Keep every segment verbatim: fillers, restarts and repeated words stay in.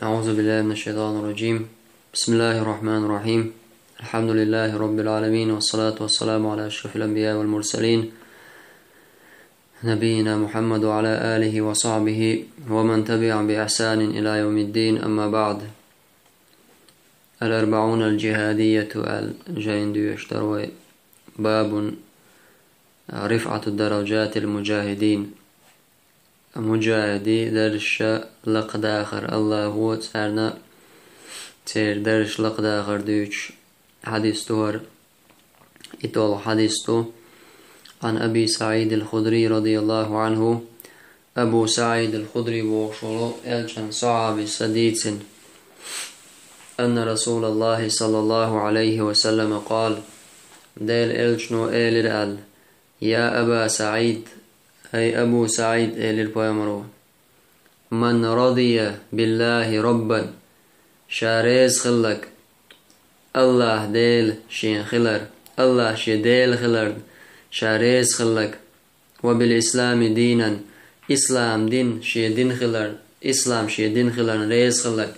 أعوذ بالله من الشيطان الرجيم. بسم الله الرحمن الرحيم. الحمد لله رب العالمين، والصلاة والسلام على أشرف الأنبياء والمرسلين، نبينا محمد وعلى آله وصحبه ومن تبعهم بإحسان إلى يوم الدين، أما بعد. الأربعون الجهادية الجين دوش تروي. باب رفعة درجات المجاهدين. Муджахидийн даржаш лакхдахар, Аллахо царна церан даржаш лакхдахар дуьйцуш хьадис ду хӀара. И долу хьадис ду. عن أبي سعيد الخدري رضي الله عنه. Абу СаӀид ал-Худри бохуш волу элчан сахьабис дийцина. أن رسول الله صلى الله عليه وسلم قال. Делан элчано элира аьлла: يا أبا سعيد, ай Абу СаӀид, элира пайхамаро, من رضي بالله ربا, ша реза хилларг, Аллах Дела шен хилар, Аллах шен Дела хиларна ша реза хилларг, وبالإسلام دينا, ислам дин шен дин хилар, ислам шен дин хиларна реза хилларг,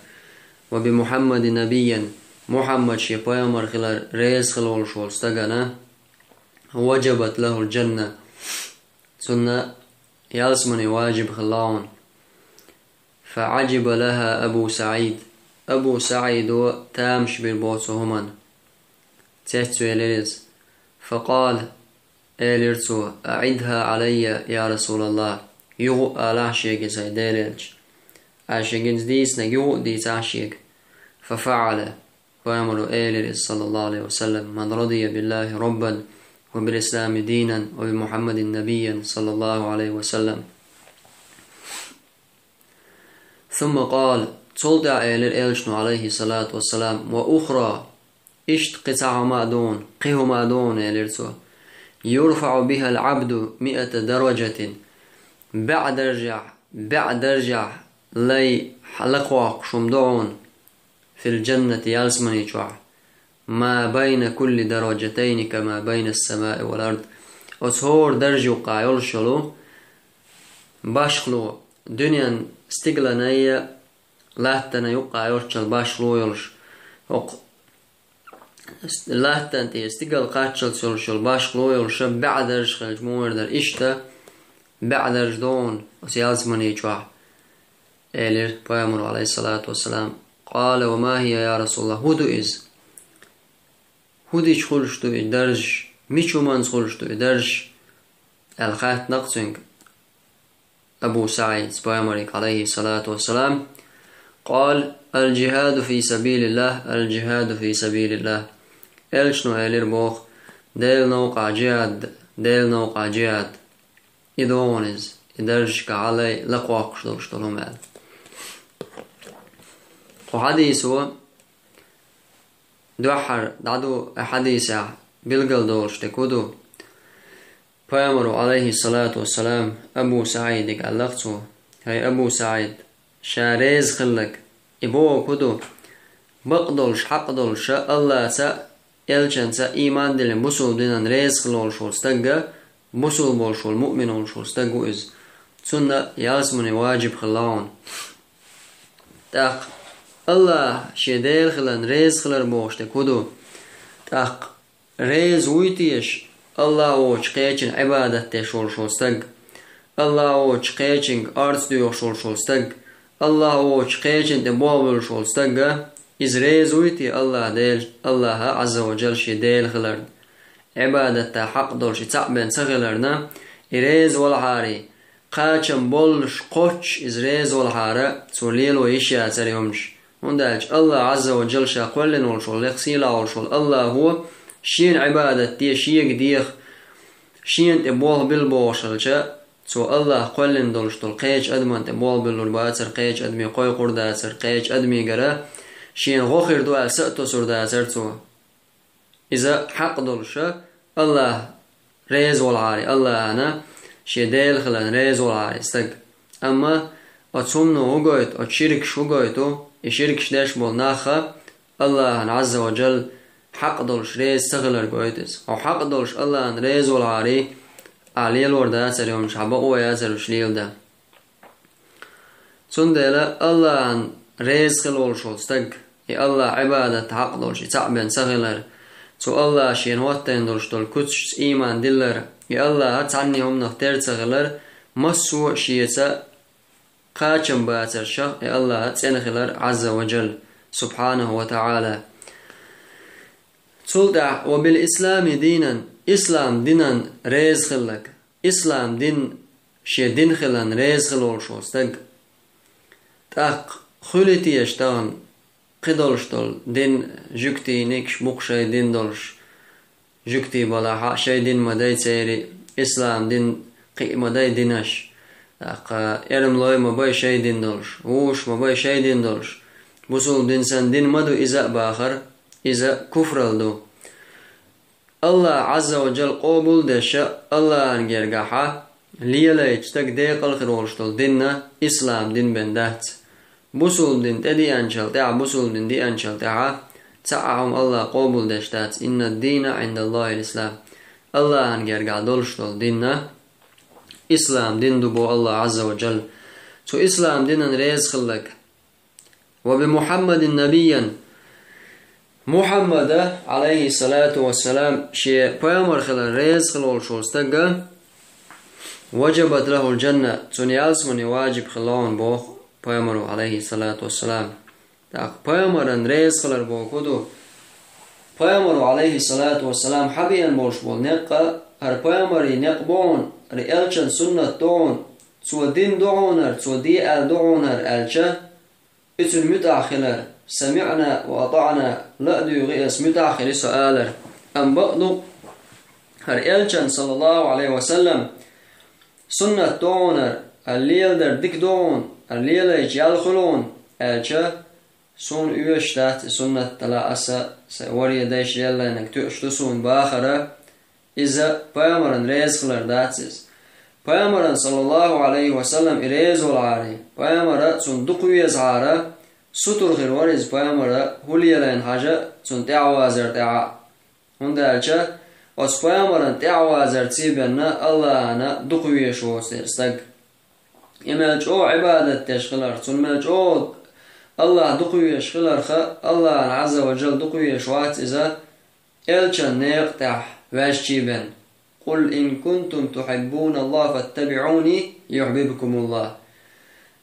وبمحمد نبيا, Мухьаммад шен пайхамар хилар реза хила волуш волу стагана, وجبت له الجنة, цунна ялсамани важиб хилла хьуна. فعجب لها أبو سعيد. Абу СаӀидо тамаш бира боху цу хӀуманна. Цецвелира иза. فقال, элира цо: أعدها علي يا رسول الله. Юха а алахьа шега иза, хӀай Делан элча. Ай шега иза дийцинарг юха а дийцахьа шега. ففعل. Пайхамаро элира иза, صلى الله عليه وسلم: من رضي بالله ربا وبالإسلام دينا وبمحمد نبيا، صلى الله عليه وسلم. ثم قال, цул тӀаьхьа элира элчано, عليه الصلاة والسلام: وأخرى, иштта кхин цхьа хӀума а ду хьуна, кхин хӀума а ду хьуна, элира цо. يرفع بها العبد مئة درجة, бӀе даржехь, бӀе даржехь лай лакхоккхуш хӀума ду хьуна, في الجنة, ялсамани чохь, ما بين كل درجتين كما بين السماء والأرض. Оцу хӀора даржа юккъахь йолуш йолу башхало, дуьненан стигаланай а, латтанан юккъахь йолччул башхало йолуш, хӀокху латтана тӀера стигала кхаччалц йолуш йолу башхало йолуша бӀе даржа хилча муха хир дара, иштта бӀе даржа ду хьуна оцу ялсамани чохь, элира пайхамаро, عليه الصلاة والسلام. قال: وما هي يا رسول الله؟ ХӀун ду иза? ХӀун дича хуьлуш ду и даржаш? Мича хӀуманца хуьлуш ду и даржаш? аьлла хаьттина-кх цуьнга Абу СаӀида пайхамаре, عليه الصلاة والسلام. قال: الجهاد في سبيل الله، الجهاد في سبيل الله. Элчано элира боху: Делан новкъахь джихӀад, Делан новкъахь джихӀад. И ду хьуна иза, и даржашкахь лай лакхоккхуш долуш долу хӀума аьлла. Кху хьадисо дуьххьара дӀаду, и хьадисехь билгал долуш дерг хӀун ду? Пайхамаро, عليه الصلاة والسلام, Абу СаӀидага аьлла-кх цо: хӀай Абу СаӀид, ша реза хилларг, и бохург хӀун ду? Бакъдолуш, хьакъ долуша, Аллаца, элчанца иман диллина, бусулба динан реза хила волуш волу стагга, бусулба волуш волу, муъмин волуш волу стаг ву иза. Цунна ялсамани важиб хилла хьуна. ТӀаккха Аллаха шен Дела хиларна реза хилар бохуш дерг хӀун ду? ТӀаккха реза вуй теша Аллах воцучу кхечун Ӏибадат деш волуш волу стаг? Аллах воцучу кхечуьнга орца доьхуш волуш волу стаг? Аллах воцучу кхечун тӀе болх буьллуш волу стагга? Иза реза вуй те Аллах Дела, Аллаха Ӏазза ва Джалла шен Дела хиларна? Ӏибадатта хьакъ долуш и цхьаъ бен ца хиларна, и реза валахьарий, кхачам боллуш кхоччуш иза реза валахьара, цо лело йиш яцара и хӀуманаш. ХӀунда аьлча Аллах Ӏазза ва Джалла ша кхоьллина волуш волу, лекха сийлахь волуш волу Аллахо шена Ӏибадат де, шега деха, шена тӀе болх билла бохуш хилча, цо Аллах кхоьллина долуш долу кхечу адаман тӀе болх биллур бацара, кхечу адаме кхойкхур дацара, кхечу адамигара шена гӀо хир ду аьлла са а тосур дацара цо. Иза хьакъ долуша, Аллах реза волахьарий, Аллахана шен Дела хиларна реза волахьарий стаг. Амма оцу хӀумано хӀун гойту, оцу ширкаш хӀун гойту, и ширкаш деш болу нахха Аллахана Ӏазза ва Джалла хьакъ долуш реза ца хилар гойту иза. Хьо хьакъ долуш Аллахана реза волахьарий, ахь лелор дацара и хӀуманаш, хьан бакъо яцара уьш леладан. Цундела Аллахьан реза хила волуш волу стаг, и АллахӀан Ӏибадат хьакъ долуш и цхьаъ бен ца хилар, цу АллахӀа шена хӀоттийна долуш долу куьцашца ийман диллар, и АллахӀ цхьанне хӀуманах тера ца хилар, массо а шеца кхачам бацаршах и АллахӀ цӀена хилар, Ӏазза ва Джалла, субхьанаху ва таӀала. Цул тӀаьхьа: «Ва бил ислами дийнан», ислам динан реза хилларг, ислам дин шен дин хиларна реза хила волуш волу стаг. ТӀаккха хуьлий теша тахана кхидолуш долу дин, жуьгтийн икаш бу-кх шайн дин долуш, жуьгтий балахь а шайн дин ма дай церан, ислам дин кхин а ма дай динаш. ТӀаккха эрмалой ма бай шайн дин долуш, вукхаш ма бай шайн дин долуш. Бусулба дин санна дин ма ду иза а бахар, иза куфралла ду. АллахӀ Ӏазза ва Джалла къобал а деш, АллахӀан гергахь лелайча стаг декъал хир волуш долу дин ислам дин бен дац. Бусулба дин тӀедеанчул тӀаьхьа, бусулба дин деанчул тӀаьхьа цхьа а хӀума АллахӀ къобал деш дац. «Инна ад-дийна Ӏинда Аллахил ислам». АллахӀан гергахь долуш долу дин ислам дин ду боху АллахӀ Ӏазза ва Джалла. Цу ислам динан реза хилларг. «Ва би Мухьаммадин набийян». Мухьаммада, Ӏалайхиссалату вассалам, шен пайхамар хилар реза хила волуш волу стага, «ваджабат лахул джанна», цунна ялсамани ваджиб хила хьуна боху пайхамаро, Ӏалайхиссалату вассалам. ТӀаккха пайхамаран реза хилар боху хӀун ду? Пайхамаро, Ӏалайхиссалату вассалам, хьабеана болуш болу некъ, хӀара пайхамаран некъ бу хьуна, хӀара элчан суннат ду хьуна, цо дина ду хьуна хӀара, цо де аьлла ду хьуна хӀара аьлча, и цуьнан муьтӀахь хилар, «самиӀна ва атаӀна», ла а дуьйгӀи ас, муьтӀахь хир ю со алар. Амма бакъ ду, хӀара элчан, саллаллаху Ӏалайхи ва саллам, суннат ду хьуна хӀара, хӀара леладар дика ду хьуна, хӀара лелайча ял хуьлу хьуна аьлча, суна оьшуш дац и суннат, делахь аса сайн варе дайша лелайнарг тоьуш ду суна бахара, иза пайхамаран реза хилар дац иза. Пайхамаран, саллаллаху Ӏалайхи ва саллам, и реза волахьара, пайхамара цунна дукха везахьара, сутара хир вара иза пайхамара хӀун лелайна хьажа цунна тӀаьхьавазар тӀехь а. ХӀунда аьлча оцу пайхамаран тӀаьхьавазарций бен АллахӀана дукха везаш воцу дера стаг. И мел чӀогӀа Ӏибадат деш хиларх, цунна мел чӀогӀа АллахӀ дукха везаш хиларх, АллахӀана Ӏазза ва Джалла дукха везаш вац иза, элчан некъа тӀехь ваьжчий бен. «Къул ин кунтум тухьиббуна Аллаха фаттабиӀуни юхьбибкумуллах».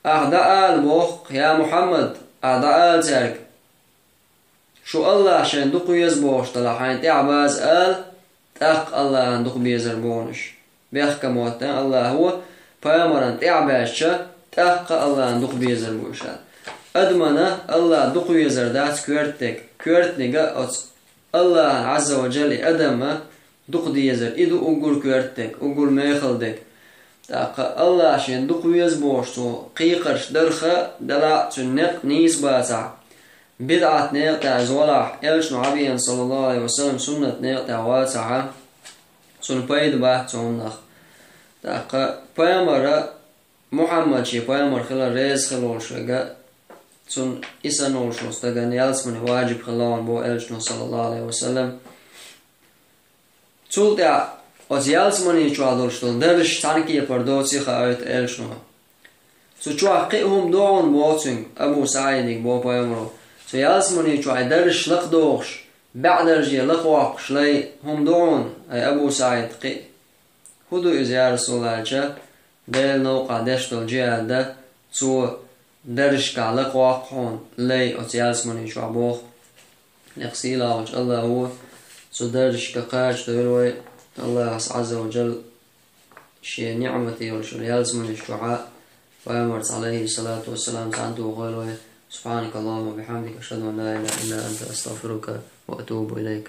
Ахь дӀаала боху, я Мухьаммад, ахь дӀаала цаьрга: «Шу АллахӀ шайна дукха веза бохуш делахь, хьайна тӀаьхьабаза», ала, тӀаккха АллахӀана дукха безар бу хьуна уьш. Бехке ма-хӀоттийна, АллахӀа пайхамарна тӀаьхьабаьжча, тӀаккха АллахӀана дукха безар бу уьш аьлла. Адамана АллахӀ дукха везар дац коьртаниг, коьртаниг оцу АллахӀана Ӏазза ва Джалла и адам а дукха дезар, и ду уггар коьртаниг, уггар мехала дерг. ТӀаккха АллахӀ шен дукха веза бохуш цо кхайкхарш дарх, делахь а цуьнан некъ нийса бацахь, бидӀат некъа тӀехь иза валахь, элчано хьабеана, саллаллаху Ӏалайхи ва саллам, суннат некъа тӀехь вацахь, цунна пайда бац цунах. ТӀаккха пайхамара, Мухьаммад шен пайхамар хилар реза хила волуш верг, цунна и санна волуш волу стагана ялсамани ваджиб хила хьуна боху элчано, саллаллаху Ӏалайхи ва саллам. Цул тӀаьхьа оцу ялсамани чохь долуш долу даржаш цхьана кепара доций хаийта элчано. Цу чохь кхин а хӀума ду хьуна боху цуьнга, Абу СаӀиде боху пайхамаро. Цу ялсамани чохь и даржаш лакхадохуш, бӀе дарже лакхавоккхуш лай хӀума ду хьуна, ай Абу СаӀид, кхин а? ХӀун ду иза, я РасулаллахӀ, аьлча, Делан новкъахь деш долу джихӀад, цо даржашкахь лакхавоккху хьуна лай оцу ялсамани чохь боху. Некъ сийлахь волчу АллахӀо цу даржашка кхачадойла вай. АллахӀа Ӏазза ва Джалла шен ниӀмате йолчу ялсаманаш чохь пайхамарца, Ӏалайхи салату ва салам, цхьаьна тухийла вай. سبحانك اللهم وبحمدك، أشهد أن لا إله إلا أنت، أستغفرك وأتوب إليك.